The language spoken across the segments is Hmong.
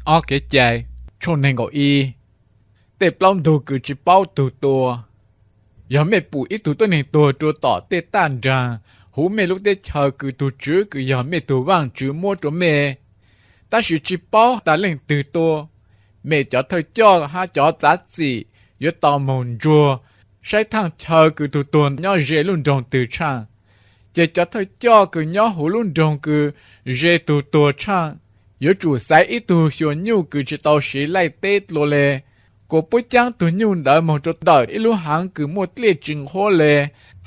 Kev cai tshooj nees nkaum ib. Tej plaub ntug kws tsis paub tug tua. Yog mej pum ib tug tuab neeg tuag rua tom tej taj nraag huv mej lub teb chaws kws tug Tswv kws yog mej tug Vaajtswv muab rua mej, tab sis tsis paub tas leej twg tua, mej cov thawj coj hab cov txav txim yuav tau moog ntsuag saib thaaj chaw kws tug tuag nyob ze lub nroog twg tshaaj. Ces cov thawj coj kws nyob huv lub nroog kws ze tug tuag tshaaj yuav tsum xaiv ib tug xyuas nyuj kws tsis tau siv laij teb dlua le, kuas puab caab tug nyuj ntawd moog rua ntawm ib lub haav kws muaj dlej tsi nqhuab le,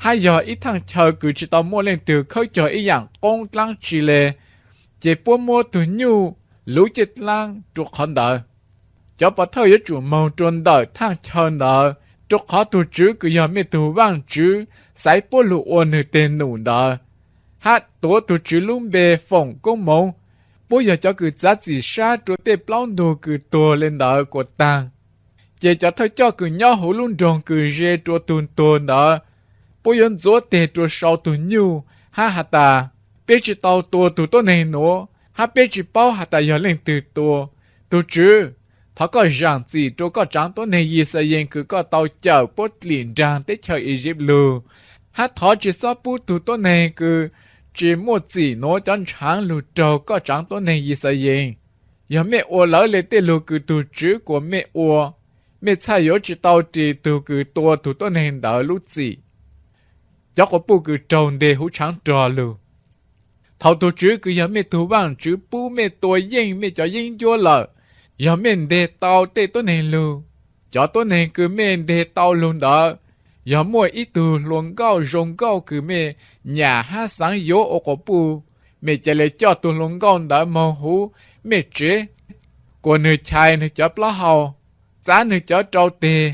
hab yog ib thaaj chaw kws tsi tau muaj leej twg khawb cog ib yaam qoob dlaab tsi le, ces puab muab tug nyuj luv ciaj dlaab rua qhov ntawd. Cov pov thawj yuav tsum moog rua ntawm thaaj chaw ntawd, rua qhov tug Tswv kws yog mej tug Vaajtswv xaiv puab lug ua nwg teg num ntawd, hab tuav tug Tswv lub npe foom koob moov. Puab yog cov kws txav txim sab rua tej plaub ntug kws tuag le ntawd kuas taag. Ces cov thawj coj kws nyob huv lub nroog kws ze rua tug tuag ntawd, puab yuav ntxuav teg rua sau tug nyuj hab has tas, Peb tsi tau tua tug tuab neeg nuav, hab peb tsi paub has tas yog leej twg tua. Tug Tswv, thov koj zaam txim rua koj tsaav tuab neeg Yixalayees kws koj tau cawm puab dlim nraag teb chaws Iziv lug, hab thov tsi xob pub tug tuab neeg kws tsi muaj txim nuav cov ntshaav lug raug koj tsaav tuab neeg Yixalayees. Yog mej ua lawv le tej lug kws tug Tswv kuas mej ua, mej txhaj yuav tsi tau ris tug kws tua tug tuab neeg ntawd lub txim. Cov quas puj kws raug ntes huv tshaav rog lug. Thaus tug Tswv kws yog mej tug Vaajtswv pub mej tua yeej mej cov yeeb ncuab lawm, yog mej nteg tau tej tuab neeg lug, cov tuab neeg kws mej nteg tau lug ntawd, yog muaj ib tug hluas nkauj zoo nkauj kws mej nyam hab xaav yuav ua quas puj, mej ca le coj tug hluas nkauj ntawd moog huv mej tsev, kuas nwg chais nwg cov plaub hau, txav nwg cov rau teg,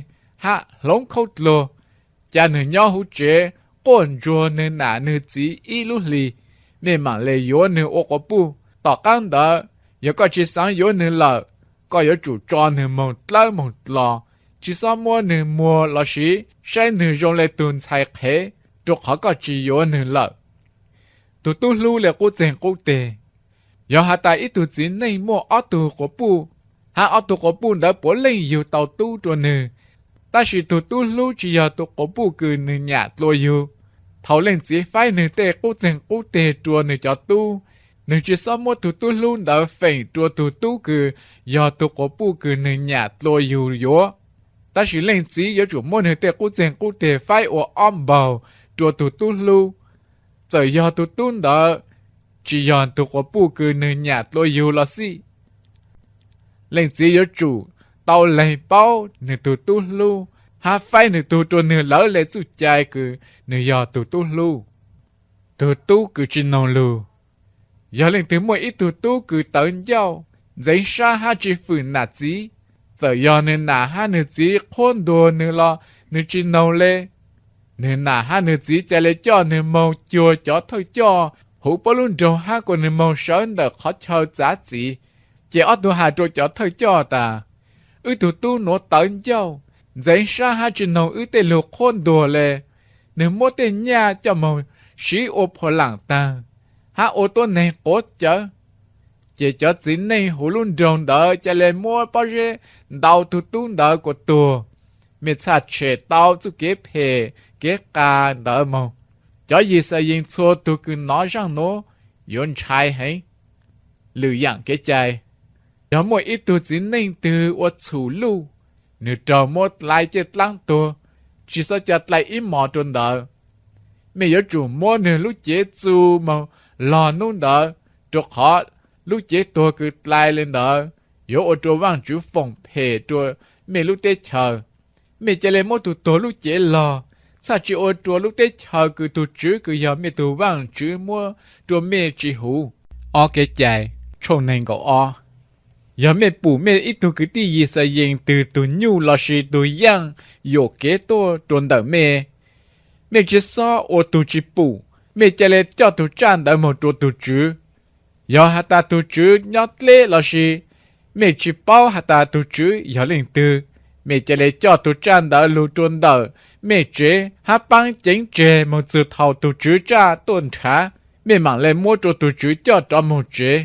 hab hloov khaub dluag, ca nwg nyob huv tsev quaj ntsuag nwg nam nwg txiv ib lub hlis, mej maam le yuav nwg ua quas puj. Tom qaab ntawd, yog koj tsi xaav yuav nwg lawm, koj yuav tsum tso nwg moog dlawb moog dlo, tsi xob muab nwg muag lossis saib nwg zoo le tug ntxhais qhev, rua qhov koj tsi yuav nwg lawm. Tug tub hlub le qub txeeg qub teg. Yog has tas ib tug txiv neej muaj ob tug quas puj, hab ob tug quas puj ntawd puav leej yug tau tub rua nwg, tab sis tug tub hlub tsi yog tug quas puj kws nwg nyam dlua yug. Thaus leej txiv faib nwg tej qub txeeg qub teg rua nwg cov tub, nwg tsi xob muab tug tub hlub ntawd feem rua tug tub kws yog tug quas puj kws nwg nyam dlua yug yuav, tab sis leej txiv yuav tsum muab nwg tej qub txeeg qub teg faib ua ob npaug rua tug tub hlub, txawm yog tug tub ntawd tsi yog tug quas puj kws nwg nyam dlua yug los xij. Leej txiv yuav tsum tau leeg paub nwg tug tub hlub, hab faib nwg tug rua nwg lawv le txuj cai kws nwg yog tug tub hlub. Tug tub kws tsi noog lug. Yog leej twg muaj ib tug tub kws tawv ncauj, ntxeev sab hab tsi fwm nam txiv, txawm yog nwg nam hab nwg txiv qhuab ntuas nwg los nwg tsi noog le, nwg nam hab nwg txiv ca le coj nwg moog cuag cov thawj coj huv puab lub nroog hab kuas nwg moog sawv ntawm qhov chaw txav txiv. Ces ob tug has rua cov thawj coj tas, Wb tug tub nuav tawv ncauj, ntxeev sab hab tsi noog wb tej lug qhuab ntuas le. Nwg muab tej nyaj coj moog siv ua phuam laam taag, hab ua tuab neeg quav cawv. Ces cov txiv neej huv lub nroog ntawd ca le muab pob zeb ntaus tug tub ntawd kuas tuag. Mej txhaj tshem tau txuj kev phem kev qas ntawd moog. Cov Yixalayees txhua tug kws nov zaaj nuav yuav ntshai heev. Lwm yaam kev cai, yog muaj ib tug txiv neej twg ua txhum luj, nwg raug muab dlai ciaj dlaab tuag, tsi xob ca dlai ib mos rua ntawd, mej yuav tsum muab nwg lub cev txu moog log nub ntawd, rua qhov lub cev tuag kws dlai le ntawd yuav ua rua Vaajtswv foom phem rua mej lub teb chaws. Mej ca le muab tug tuag lub cev log, txhaj tsi ua rua lub teb chaws kws tug Tswv kws yog mej tug Vaajtswv muab rua mej tsi huv. Ob Kev cai tshooj nees nkaum ob. Yog mej pum mej ib tug kwv tij Yixalayees twg tug nyuj lossis tug yaaj yuam kev tuaj rua ntawm mej, mej tsi xob ua tug tsi pum, mej ca le coj tug tsaj ntawd moog rua tug Tswv. Yog has tas tug Tswv nyob dleb lossis mej tsi paub has tas tug Tswv yog leej twg, mej ca le coj tug tsaj ntawd lug rua ntawm mej tsev hab paab ceev tseg moog txug thaus tug Tswv tsaj tuaj nrhav, mej maam le muab rua tug Tswv coj rov moog tsev.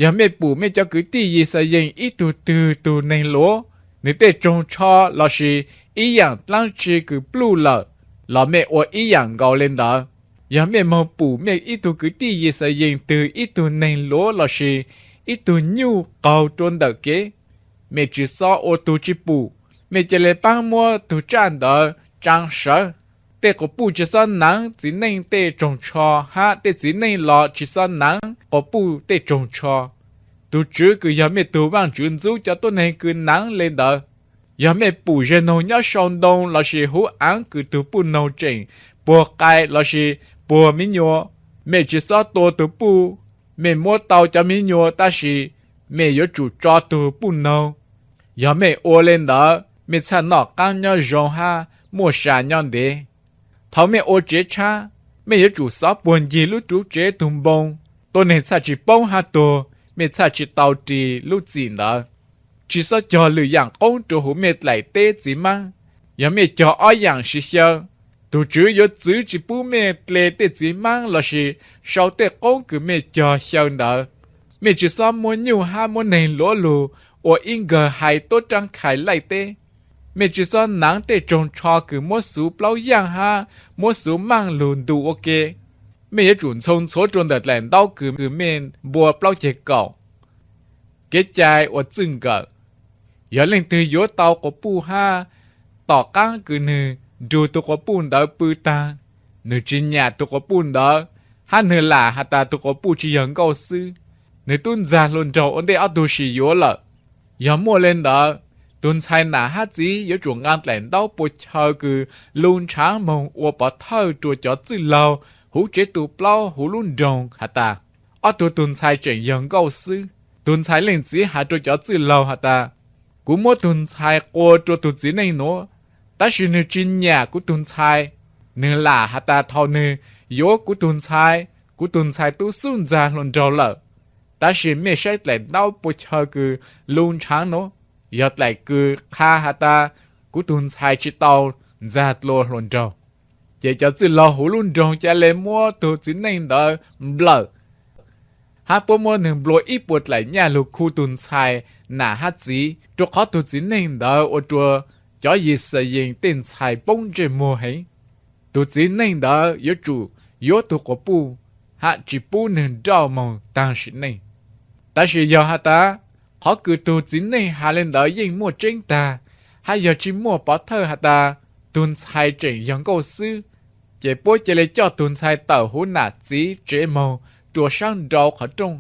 Yog mej pum mej cov kwv tij Yixalayees ib tug twg tug neeg luav, nws tej tsoog tsho lossis ib yaam dlaab tsi kws pluj lawm, los mej ua ib yaam nkaus le ntawd. Yog mej moog pum mej ib tug kwv tij Yixalayees twg ib tug neeg luav lossis ib tug nyuj qaug rua ntawm kev, mej tsi xob ua tug tsi pum, mej ca le paab muab tug tsaj ntawd tsaa sawv. Tej quas puj tsi xob naav txiv neej tej tsoog tsho, hab tej txiv neej los tsi xob naav quas puj tej tsoog tsho. Tug Tswv kws yog mej tug Vaajtswv ntxub cov tuab neeg kws naav le ntawd. Yog mej pum zag noog nyob sau ntoo lossis huv aav kws tug puj noog tseem puag qai lossis puag miv nyuas, mej tsi xob tua tug puj. Mej muab tau cov miv nyuas tab sis mej yuav tsum tso tug puj noog. Yog mej ua le ntawd, mej txhaj noj qaab nyob zoo hab muaj sa nyob ntev. Thaus mej ua tsev tshab, mej yuav tsum xov puag ncig lub ruv tsev tug npoo. Tuab neeg txhaj tsi poob hab tuag, mej txhaj tsi tau ris lub txim ntawd. Tsi xob cog lwm yaam qoob rua huv mej dlaim teb txiv maab. Yog mej cog ob yaam siv xyaw, tug Tswv yuav txwv tsi pub mej dle tej txiv maab lossis sau tej qoob kws mej cog xyaw ntawd. Mej tsi xob muab nyuj hab muab neeg luav lug ua ib nkawg hais tuab raab khai laij teb. Mej tsi xob naav tej tsoog tsho kws muab xuv plaub yaaj hab muab xuv maaj lug ntu ua ke. Mej yuav tsum ntxhoo ntxhuav rua ntawm dlaim ntaub kws mej npua plaub ceg kaum. Kev cai ua txwj nkawm. Yog leej twg yuav tau quas puj hab tom qaab kws nwg nrug tug quas puj ntawd pw taag, nwg tsi nyam tug quas puj ntawd, hab nwg lam has tas tug quas puj tsi yog nkauj xwb, nwg tub ntxag hluas nraug ua ntej ob tug sim yuav lawm. Yog muaj le ntawd, tug ntxhais nam hab txiv yuav tsum nqaa dlaim ntaub pua chaw kws lu ntshaav moog ua pov thawj rua cov txwj laug huv tsev tu plaub huv lub nroog has tas, ob tug tug ntxhais tseem yog nkauj xwb. Tug ntxhais leej txiv has rua cov txwj laug has tas, kuv muab tug ntxhais qua rua tug txiv neej nuav, tab sis nwg tsi nyam kuv tug ntxhais. Nwg lam has tas thaus nwg yuav kuv tug ntxhais, kuv tug ntxhais tub xub ntxag hluas nraug lawm. Tab sis mej saib dlaim ntaub pua chaw kws lu ntshaav nuav, yog dlaim kws qha has tas kuv tug ntxhais tsi tau ntxag dlua hluas nraug. Ces cov txwj laug huv lub nroog ca le muab tug txiv neej ntawd nplawm, hab puab muab nwg nplua ib puas dlaim nyaj lug khu tug ntxhais nam hab txiv, rua qhov tug txiv neej ntawd ua rua cov Yixalayees tej ntxhais poob ntsej muag heev. Tug txiv neej ntawd yuav tsum yuav tug quas puj, hab tsi pub nwg nrauj moog taag sim neej. Tab sis yog has tas, qhov kws tug txiv neej has le ntawd yeej muaj tseeb tag, hab yog tsi muaj pov thawj has tas tug ntxhais tseem yog nkauj xwb, ces puab ca le coj tug ntxhais tawm huv nam txiv tsev moog rua saab nrau qhov rooj.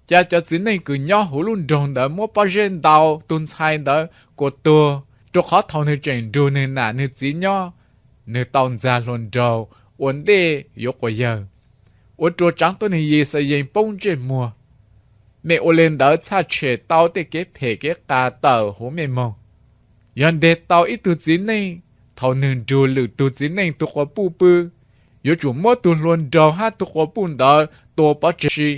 Ca cov txiv neej kws nyob huv lub nroog ntawd muab pob zeb ntau tug ntxhais ntawd kuas tuag, rua qhov thaus nwg tseem nrug nwg nam nwg txiv nyob, nwg tau ntxag hluas nraug ua ntej yuav quas yawg, ua rua tsaav tuab neeg Yixalayees poob ntsej muag. Mej ua le ntawd txhaj tshem tau tej kev phem kev qas tawm huv mej moog. Yog nteg tau ib tug txiv neej, thaus nwg nrug lwm tug txiv neej tug quas puj pw, yuav tsum muab tug hluas nraug hab tug quas puj ntawd tua pov tseg si.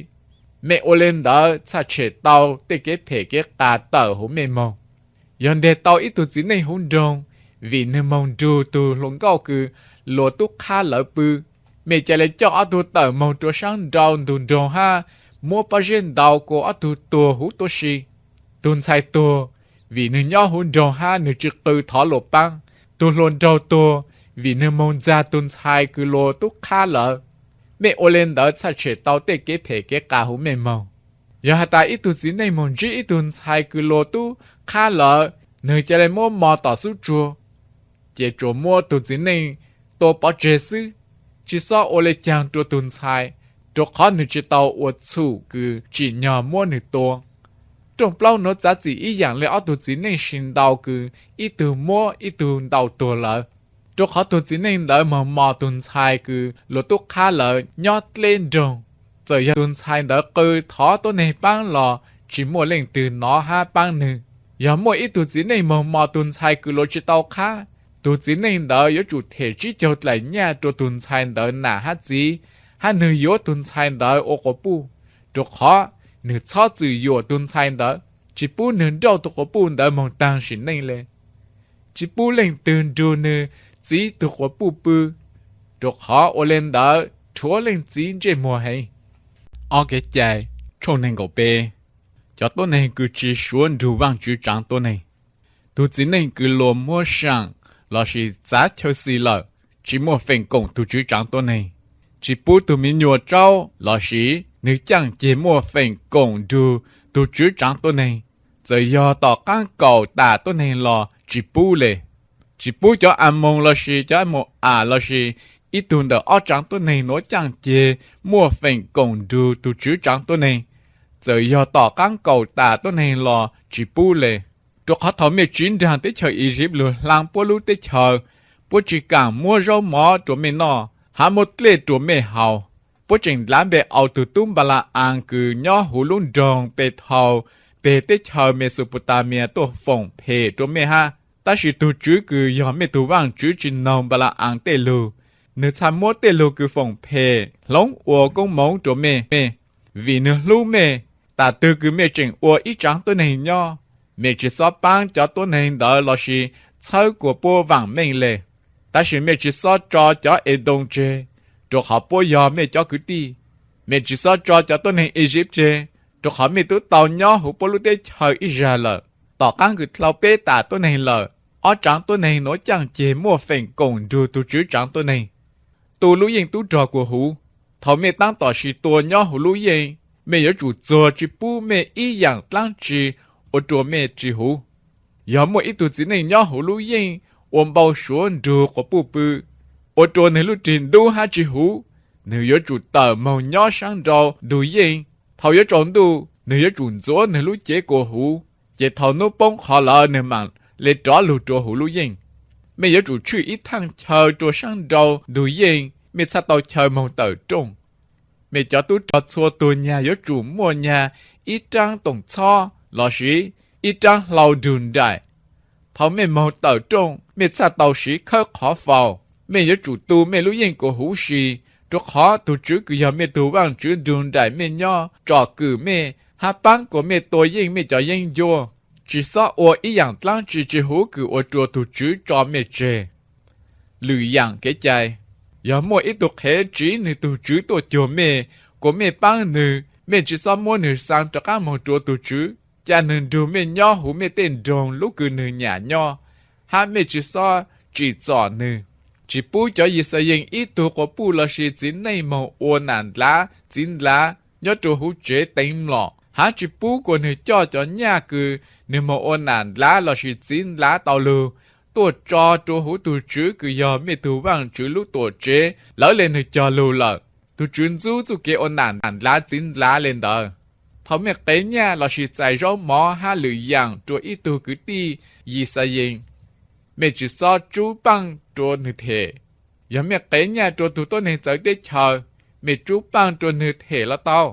Mej ua le ntawd txhaj tshem tau tej kev phem kev qas tawm huv mej moog. Yog nteg tau ib tug txiv neej huv nroog, vim nwg moog nrug tug hluas nkauj kws luas tub qhab lawm pw, mej ca le coj ob tug tawm moog rua saab nrau ntug nroog hab muab pob zeb ntau kuas ob tug tuag huv tuab si. Tug ntxhais tuag, vim nwg nyob huv nroog hab nwg tsi qw thov luas paab. Tug hluas nraug tuag, vim nwg moog ntxag tug ntxhais kws luas tub qhab lawm. Mej ua le ntawd txhaj tshem tau tej kev phem kev qas huv mej moog. Yog has tas ib tug txiv neej moog ntsib ib tug ntxhais kws luas tub qhab lawm, nwg ca le muab mos tom xub tsuag, ces tsuas muab tug txiv neej tua pov tseg xwb, tsi xob ua le caag rua tug ntxhais, rua qhov nwg tsi tau ua txhum kws tsim nyog muab nwg tua. Rooj plaub nuav txav txim ib yaam le ob tug txiv neej sib ntau kws ib tug muab ib tug ntau tuag lawm. Rua qhov tug txiv neej ntawd moog mos tug ntxhais kws luas tub qhab lawm nyob dleb nroog, txawm yog tug ntxhais ntawd qw thov tuab neeg paab los tsi muaj leej twg nov hab paab nwg. Yog muaj ib tug txiv neej moog mos tug ntxhais kws luas tsi tau qhab, tug txiv neej ntawd yuav tsum them tsib caug dlaim nyaj rua tug ntxhais ntawd nam hab txiv, hab nwg yuav tug ntxhais ntawd ua quas puj, rua qhov nwg txhob txwm yuam tug ntxhais ntawd, tsi pub nwg nrauj tug quas puj ntawd moog taag sim neej le. Tsi pub leej twg nrug nwg txiv tug quas puj pw, rua qhov ua le ntawd rhuav leej txiv ntsej muag heev. Ob Kev cai tshooj neeg nkaum peb. cov tuab neeg kws tsi suav nrug Vaajtswv tsaav tuab neeg. Tug txiv neej kws luas muab saam lossis txav chaw xis lawm, tsi muaj feem koom tug Tswv tsaav tuab neeg, tsi pub tug miv nyuas tsaub lossis nwg caaj ceg muaj feem koom nrug tug Tswv tsaav tuab neeg, txawm yog tom qaab kaum tas tuab neeg los tsi pub le. Tsi pub cov Amoos lossis cov Mau-am lossis ib tug ntawm ob tsaav tuab neeg nuav caaj ceg muaj feem koom nrug tug Tswv tsaav tuab neeg, txawm yog tom qaab kaum tas tuab neeg los tsi pub le. Rua qhov thaus mej tsiv nraag teb chaws Iziv lug hlaa puab lub teb chaws, puab tsi kaam muab zaub mov rua mej noj hab muab dlej rua mej haus. Puab tseem nplav npe au tug tub Npala-aas kws nyob huv lub nroog Pethaus peg teb chaws Mexuputamias tuaj foom phem rua mej hab. Tab sis tug Tswv kws yog mej tug Vaajtswv tsi noog Npala-aas tej lug, nwg txhaj muab tej lug kws foom phem hloov ua koob moov rua mej, vim nwg hlub mej. Tam twg kws mej tseem ua ib tsaav tuab neeg nyob, mej tsi xob paab cov tuab neeg ntawd lossis txhawb kuas puab vaam meej le. Tab sis mej tsi xob tso cov Edoos tseg, rua qhov puab yog mej cov kwv tij. Mej tsi xob tso cov tuab neeg Iziv tseg, rua qhov mej tub tau nyob huv puab lub teb chaws ib zag lawm. Tom qaab kws dlhau peb tas tuab neeg lawm, ob tsaav tuab neeg nuav caaj ceg muaj feem koom nrug tug Tswv tsaav tuab neeg, tu lub yeej tub rog kua huv. Thaus mej taab tom sis tua nyob huv lub yeej, mej yuav tsum txuag tsi pub mej ib yaam dlaab tsi ua rua mej tsi huv. Yog muaj ib tug txiv neej nyob huv lub yeej ua npau suav nrug quas puj pw, ua rua nwg lub rig ntub hab tsi huv, nwg yuav tsum tawm moog nyob saab nrau ntug yeej. Thaus yuav tsaus ntuj, nwg yuav tsum ntxuav nwg lub cev kua huv, ces thaus nub poob qho lawm nwg maam le rov lug rua huv lub yeej. Mej yuav tsum tshwj ib thaaj chaw rua saab nrau ntug yeej, mej txhaj tau chaw moog tawm rooj. Mej cov tub rog txhua tug nyag yuav tsum muaj nyag ib raab toom txhob lossis ib raab hlau nrug nraim. Thaus mej moog tawm rooj, mej txhaj tau siv khawb qhov faus. Mej yuav tsum tu mej lub yeej kua huv si, rua qhov tug Tswv kws yog mej tug Vaajtswv nrug nraim mej nyob, tsom kwm mej hab paab kuas mej tua yeej mej cov yeeb ncuab. Tsi xob ua ib yaam dlaab tsi tsi huv kws ua rua tug Tswv tso mej tseg. Lwm yaam kev cai, yog muaj ib tug qhev tsiv nwg tug tswv tuaj cuag mej, kuas mej paab nwg, mej tsi xob muab nwg xaa rov qaab moog rua tug Tswv, ca nwg nrug mej nyob huv mej tej nroog lub kws nwg nyam nyob, hab mej tsi xob tsim txom nwg. Tsi pub cov Yixalayees ib tug quas puj lossis txiv neej moog ua nam ntlaav txiv ntlaav nyob rua huv tsev teev mlom, hab tsi pub kuas nwg coj cov nyaj kws nwg moog ua nam ntlaav lossis txiv ntlaav tau lug tuaj tso rua huv tug Tswv kws yog mej tug Vaajtswv lub Tuamtsev lawv le nwg cog lug lawm. Tug Tswv ntxub txuj kev ua nam ntlaav txiv ntlaav le ntawd. Thaus mej qev nyaj lossis txais zaub mov hab lwm yaam rua ib tug kwv tij Yixalayees, mej tsi xob tsub paaj rua nwg them. Yog mej qev nyaj rua tug tuab neeg txawv teb chaws, mej tsub paaj rua nwg them los tau,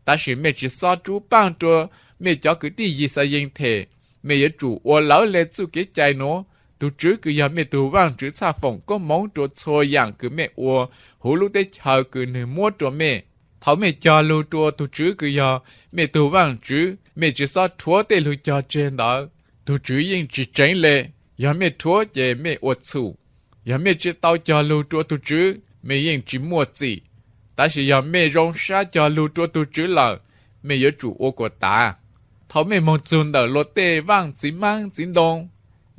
tab sis mej tsi xob tsub paaj rua mej cov kwv tij Yixalayees them. Mej yuav tsum ua lawv le txuj kev cai nuav. Tug Tswv kws yog mej tug Vaajtswv txhaj foom koob moov rua txhua yaam kws mej ua huv lub teb chaws kws nwg muab rua mej. Thaus mej cog lug rua tug Tswv kws yog mej tug Vaajtswv, mej tsi xob rhuav tej lug cog tseg ntawd. Tug Tswv yeej tsi tseev le. Yog mej rhuav ces mej ua txhum. Yog mej tsi tau cog lug rua tug Tswv, mej yeej tsi muaj txim. Tab sis yog mej zoo sab cog lug rua tug Tswv lawm, mej yuav tsum ua kuas tav. Thaus mej moog txug ntawm luas tej vaaj txiv maab txiv ntoo,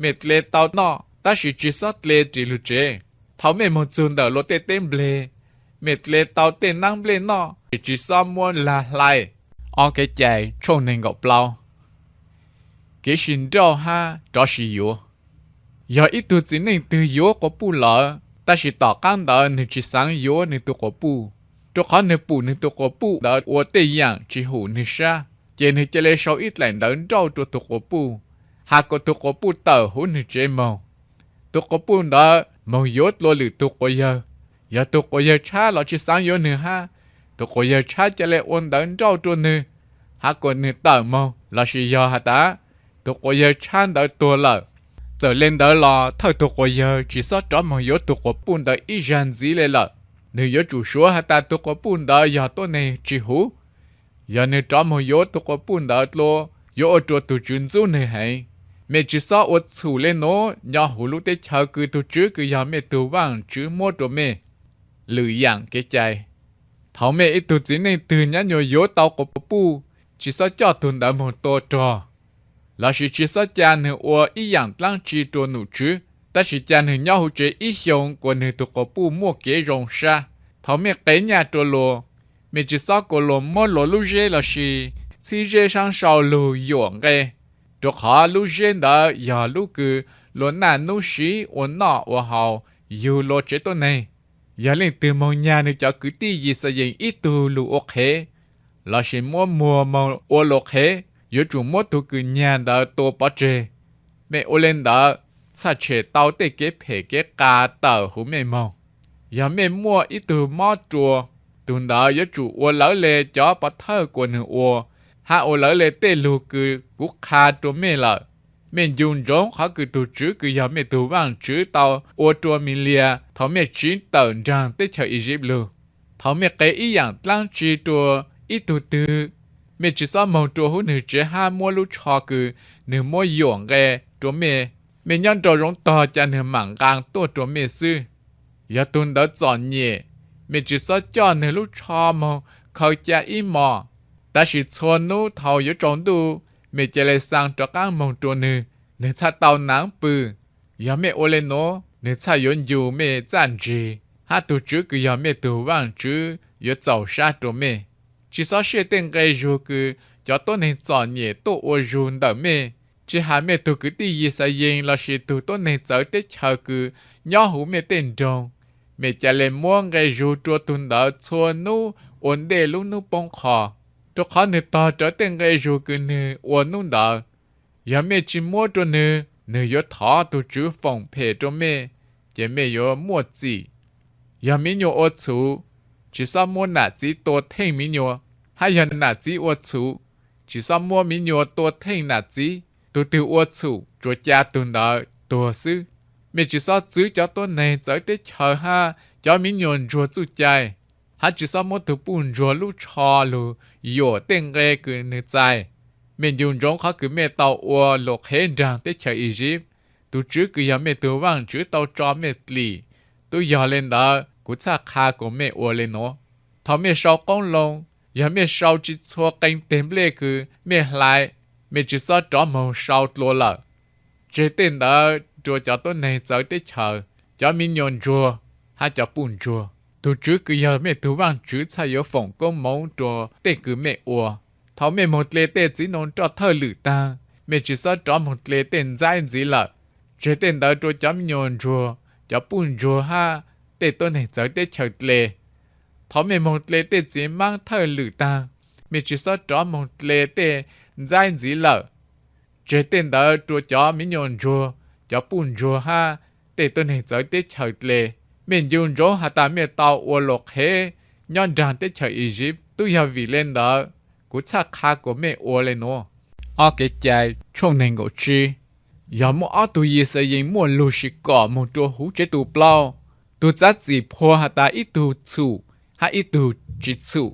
mej dle tau noj tab sis tsi xob dle ris lug tsev. Thaus mej moog txug ntawm luas tej teb npleg, mej dle tau tej naab nplej noj tab sis tsi xob muab lag hlais. Ob Kev cai tshooj neeg nkaum plaub. Kev sib nrauj hab rov sib yuav. Yog ib tug txiv neej twg yuav quas puj lawm, tab sis tom qaab ntawd nwg tsi xaav yuav nwg tug quas puj, rua qhov nwg pum nwg tug quas puj ntawd ua tej yaam tsi hum nwg sab, ces nwg ca le sau ib dlaim ntawv nrauj rua tug quas puj, has kuas tug quas puj tawm huv nwg tsev moog. Tug quas puj ntawd moog yuav dlua lwm tug quas yawg. Yog tug quas yawg tshab los tsi xaav yuav nwg hab, tug quas yawg tshab ca le ua ntawv nrauj rua nwg, has kuas nwg tawm moog lossis yog has tas tug quas yawg tshab ntawd tuag lawm. Txawm le ntawd los thawj tug quas yawg tsi xob rov moog yuav tug quas puj ntawd ib zag ntxiv le lawm. Nwg yuav tsum suav has tas tug quas puj ntawd yog tuab neeg tsi huv. Yog nwg rov moog yuav tug quas puj ntawd dlua, yuav ua rua tug Tswv ntxub nwg heev. Mej tsi xob ua txhum le nuav nyob huv lub teb chaws kws tug Tswv kws yog mej tug Vaajtswv muab rua mej. Lwm yaam kev cai, thaus mej ib tug txiv neej twg nyab nyuas yuav tau quas puj, tsis xob coj tug ntawd moog tua rog, lossis tsis xob ca nwg ua ib yaam dlaab tsi rua num tswv, tab sis ca nwg nyob huv tsev ib xyoos kuas nwg tug quas puj muaj kev zoo sab. Thaus mej qev nyaj rua luas, mej tsis xob kuas luas muab luas lub zeb lossis txhib zeb saab sau lug yuam nqe, rua qhov lub zeb ntawd yog lub kws luas naj nub siv ua noj ua haus yug luas tsev tuab neeg. Yog leej twg moog nyag nwg cov kwv tij Yixalayees ib tug lug ua qhev, lossis muab muag moog ua luas qhev, yuav tsum muab tug kws nyag ntawd tua pov tseg. Mej ua le ntawd txhaj tshem tau tej kev phem kev qas tawm huv mej moog. Yog mej muaj ib tug mob rua, tug ntawd yuav tsum ua lawv le cov pov thawj kuas nwg ua, hab ua lawv le tej lug kws kuv qha rua mej lawm. Mej ncu ntsoov qhov kws tug Tswv kws yog mej tug Vaajtswv tau ua rua Milias thaus mej tsiv tawm nraag teb chaws Iziv lug. Thaus mej qev ib yaam dlaab tsi rua ib tug twg, mej tsis xob moog rua huv nwg tsev hab muab lub tsho kws nwg muab yuam nqe rua mej. Mej nyob nraum zoov tog ca nwg maam nqaa tuaj rua mej xwb. Yog tug ntawd txom nyem, mej tsis xob coj nwg lub tsho moog khaws ca ib mos, tab sis txhua nub thaus yuav tsaus ntuj, mej ca le xaa rov qaab moog rua nwg, nwg txhaj tau naav pw. Yog mej ua le nuav, nwg txhaj yuav ncu mej txaj ntsig, hab tug Tswv kws yog mej tug Vaajtswv yuav txaus sab rua mej. Tsis xob sij tej nqe zug kws cov tuab neeg txom nyem tuaj ua zug ntawm mej, tsis has mej tug kwv tij Yixalayees lossis tug tuab neeg txawv teb chaws kws nyob huv mej tej nroog. Mej ca le muab nqe zug rua tug ntawd txhua nub ua ntej lub nub poob qho, rua qhov nwg tog rawv tej nqe zug kws nwg ua nub ntawd. Yog mej tsis muab rua nwg, nwg yuav thov tug Tswv foom phem rua mej, ces mej yuav muaj txim. Yog miv nyuas ua txhuv, tsis xob muab nam txiv tua theej miv nyuas, hab yog nam txiv ua txhuv, tsis xob muab miv nyuas tua theej nam txiv. Tug twg ua txhum tsuas ca tug ntawd tuag xwb. Mej tsis xob txwv cov tuab neeg txawv teb chaws hab cov miv nyuas ntsuag txuj cai, hab tsis xob muab tug puj ntsuag lub tsho lug yuam tej nqe kws nwg txais. Mej ncu ntsoov qhov kws mej tau ua luas qhev nraag teb chaws Iziv. Tug Tswv kws yog mej tug Vaajtswv tau tso mej dlim. Tub yog le ntawd, kuv txhaj qha kuas mej ua le nuav. Thaus mej sau qoob loo, yog mej sau tsis txhua qee teg nplej kws mej hlais, mej tsis xob rov moog sau dlua lawm. Tseg tej ntawd rua cov tuab neeg txawv teb chaws, cov miv nyuas ntsuag, hab cov puj ntsuag. Tug Tswv kws yog mej tug Vaajtswv txhaj yuav foom koob moov rua tej kws mej ua. Thaus mej moog dle tej txiv noog roj thawj lwm taag, mej tsis xob rov moog dle tej ntxaib ntxiv lawm. Tseg tej ntawd rua cov miv nyuas ntsuag, cov puj ntsuag hab tej tuab neeg txawv teb chaws dle. Thaus mej moog dle tej txiv maab thawj lwm taag, mej tsis xob rov moog dle tej ntxaib ntxiv lawm. Tseg tej ntawd rua cov miv nyuas ntsuag, cov puj ntsuag hab tej tuab neeg txawv teb chaws dle. Mej ncu ntsoov has tas mej tau ua luas qhev nyob nraag teb chaws Iziv. Tub yog vim le ntawd, kuv txhaj qha kuas mej ua le nuav. Ob Kev cai tshooj neeg nkaum tsib. Yog muaj ob tug Yixalayees muaj lug sim kom moog rua huv tsev tu plaub, tug txav txim phua has tas ib tug txhum hab ib tug tsis txhum,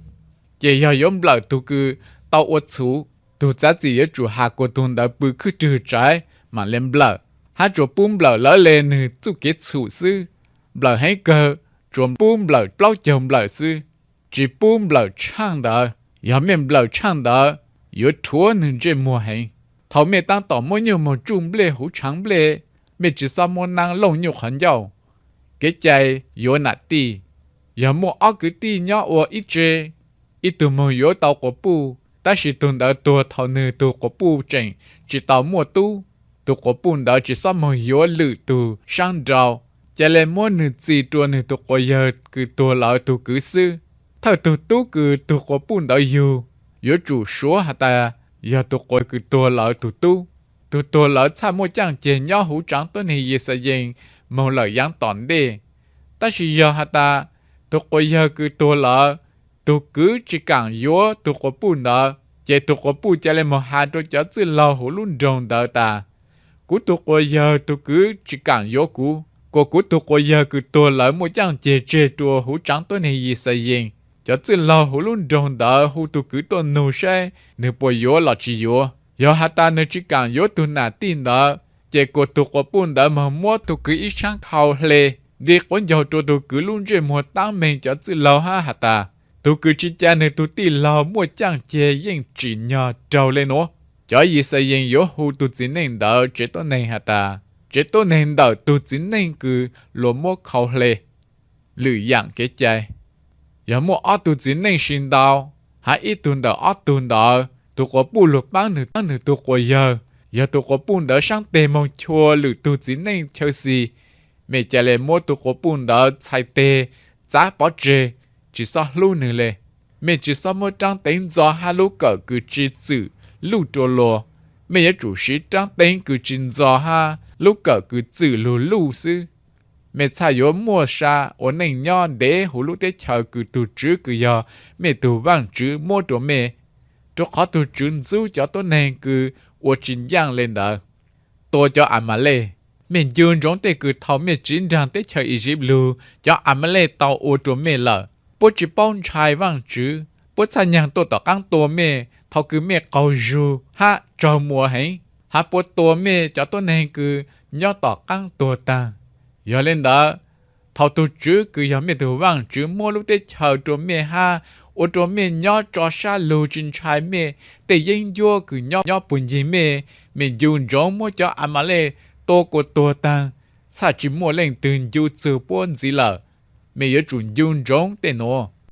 ces yog yuav nplawm tug kws tau ua txhum. Tug txav txim yuav tsum has kuas tug ntawd pw khwj rwg tsaiv maam le nplawm, hab tsuas pub nplawm lawv le nwg txuj kev txhum xwb. Nplawm heev kawg tsuas pub nplawm plaub caug nplawm xwb, tsis pub nplawm tshaaj ntawd. Yog mej nplawm tshaaj ntawd, yuav rhuav nwg ntsej muag heev. Thaus mej taab tom muab nyuj moog tsuj nplej huv tshaav nplej, mej tsis xob muab naab looj nyuj qhov ncauj. Kev cai yuav nam tij. Yog muaj ob kwv tij nyob ua ib tse, ib tug moog yuav tau quas puj, tab sis tug ntawd tuag thaus nwg tug quas puj tseem tsis tau muaj tub, tug quas puj ntawd tsis xob moog yuav lwm tug saab nrau, ca le muab nwg txi rua nwg tug quas yawg kws tuag lawm tug kwv xwb. Thawj tug tub kws tug quas puj ntawd yug, yuav tsum suav has tas yog tug quas kws tuag lawm tug tub. Tug tuag lawm txhaj muaj caaj ceg nyob huv tsaav tuab neeg Yixalayees moog lawm yaav tom ntej. Tab sis yog has tas tug quas yawg kws tuag lawm, tug kwv tsi kaam yuav tug quas puj ntawd, ces tug quas puj ca le moog has rua cov txwj laug huv lub nroog ntawd tas, kuv tug quas yawg tug kwv tsi kaam yuav kuv, kuas kuv tug quas yawg kws tuag lawm muaj caaj ceg tseg rua huv tsaav tuab neeg Yixalayees. Cov txwj laug huv lub nroog ntawd hu tug kwv tuaj nug saib nwg puas yuav los tsis yuav. Yog has tas nwg tsi kaam yuav tug nam tij ntawd, ces kuas tug quas puj ntawd moog muab tug kwv ib tshaab khau hle, nti quav ncaug rua tug kwv lub ntsej muag taab meeg cov txwj laug hab has tas, Tus kws tsi ca nwg tug tij laug muaj caaj ceg yeej tsim nyog raug le nuav. Cov Yixalayees yuav hu tug txiv neej ntawd tsev tuab neeg has tas, tsev tuab neeg ntawm tug txiv neej kws luas muab khau hle. Lwm yaam kev cai, yog muaj ob tug txiv neej si ntau, hab ib tug ntawm ob tug ntawd tug quas puj lug paab nwg tug quas yawg, yog tug quas puj ntawd saab teg moog chua lwm tug txiv neej chaw xis, mej ca le muab tug quas puj ntawd txhais teg, txav pov tseg, tsi xob hlub nwg le. Mej tsi xob muab raab teev ntxo hab lub kawm kws tsi txwm luj rua luas. Mej yuav tsum siv raab teev kws tsi ntxo hab lub kawm kws txwm lug luj xwb. Mej txhaj yuav muaj sa ua neej nyob ntev huv lub teb chaws kws tug Tswv kws yog mej tug Vaajtswv muab rua mej, rua qhov tug Tswv ntxub cov tuab neeg kws ua tsi ncaaj le ntawd. Tua cov Amalej. Mej ncu ntsoov tej kws thaus mej tsiv nraag teb chaws Iziv lug, cov Amalej tau ua rua mej lawm. Puab tsi paub ntshai Vaajtswv, puab txhaj nyaag tuaj tom qaab tua mej thaus kws mej qaug zug hab tsaug muas heev, hab puab tua mej cov tuab neeg kws nyob tom qaab tuag taag. Yog le ntawd, thaus tug Tswv kws yog mej tug Vaajtswv muab lub teb chaws rua mej hab ua rua mej nyob tso sab lug tsi ntshai mej tej yeeb ncuab kws nyob nyob puag ncig mej, mej ncu ntsoov muab cov Amalej tua kuas tuag taag, txhaj tsi muaj leej twg ncu txug puab ntxiv lawm. Mej yuav tsum ncu ntsoov tej nuav.